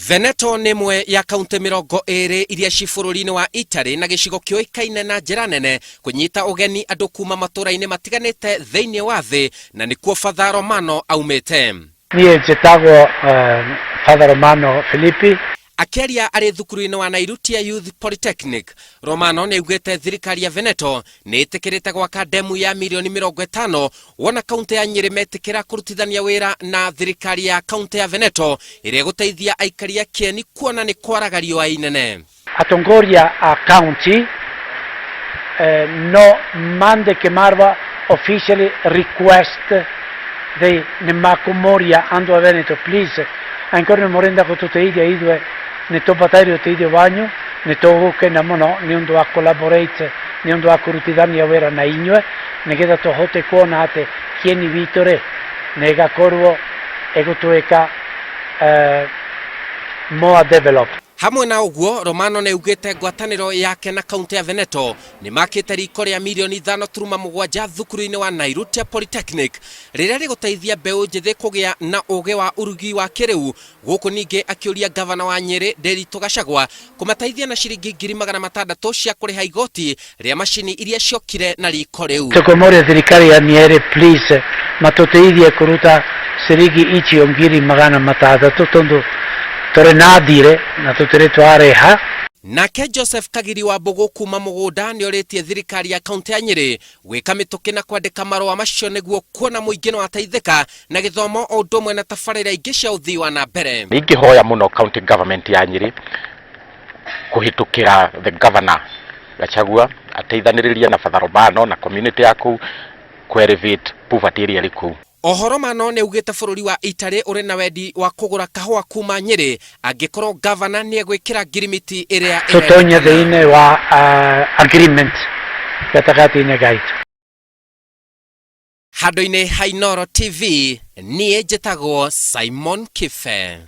Veneto nĩ ĩmwe ya kaunti 20 iria ci bũrũri-inĩ wa Italy na gĩcigo kĩũĩkaine na njĩra nene kũnyita ũgeni andũ kuma matũũra-inĩ matiganĩte thĩinĩ wa thĩ na nĩkuo Father Romano aumĩte. Niĩ njĩtagwo Father Romano Filippi. Akĩaria arĩ thukuru-inĩ wa Nairutia Youth Polytechnic, Romano nĩ augĩte thirikari ya Veneto nĩ ĩtĩkĩrĩte gwaka ndemu ya mirioni 50 wona kaunti ya Nyĩrĩ metĩkĩra kũrutithania wĩra na thirikari ya kaunti ya Veneto ĩrĩa ĩgũteithia aikari a Kĩeni kuona nĩ kwaraga riũa inene. Atongoria a county no mandĩke marũa officially request they nĩ makũmoria andũ a Veneto, please, angĩkorwo nĩ mũrenda gũtũteithia, ithuĩ nĩ tũbataire ũteithio wanyu, nĩ tũgũkena mũno nĩ ũndũ wa collaborate, nĩ ũndũ wa kũrutithania wĩra na inyuĩ nĩgetha tũhote kuona atĩ Kĩeni witũ rĩ nĩ ĩgakorwo ĩgũtuĩka more developed. Hamwe na ũguo, Romano nĩ augĩte ngwatanĩro yake na kaunti ya Veneto nĩ makĩte riko rĩa mirioni 5.7 thukuru-inĩ wa Nairutia Polytechnic rĩrĩa rĩgũteithia mbeũ njĩthĩ kũgĩa na ũgĩ wa ũrugi wa kĩrĩu. Gũkũ ningĩ akĩũria ngavana wa Nyĩrĩ Nderitu Gachagua kũmateithia na ciringi 600,000 cia kũrĩha igoti rĩa macini iria ciokire na riko rĩu. Tũkũmoria thirikari ya Nyeri, please, matũteithie kũruta ciringi icio 600,000 tondũ tũrĩ na thirĩ na tũtirĩ twarĩha. Nake Joseph Kagiri wa Mbũgũ kuma mũgũnda nĩ orĩtie thirikari ya kaunti ya Nyĩrĩ gwĩka mĩtũkĩ na kwandĩka marũa macio nĩguo kuona mũingĩ nĩ wateithĩka na gĩthomo o ũndũ ũmwe na tabarĩra ingĩ cia ũthii wa na mbere. Ningĩhoya mũno county government ya Nyĩrĩ kũhĩtũkĩra the governor Gachagua ateithanĩrĩrie na Father Romano na community ya kũu kũ elevate poverty ĩrĩa ĩrĩ kũu. Oho Romano nĩ augĩte bũrũri wa Italy ũrĩ na wendi wa kũgũra kahũa kuma Nyĩrĩ angĩkorwo ngavana nĩ egwĩkĩra ngirimiti ĩrĩa tũtonye ĩrendekana. Thĩinĩ wa agreement gatagatĩ-inĩ gaitũ. Handũ-inĩ ha Inooro TV, niĩ njĩtagwo Simon Kibe.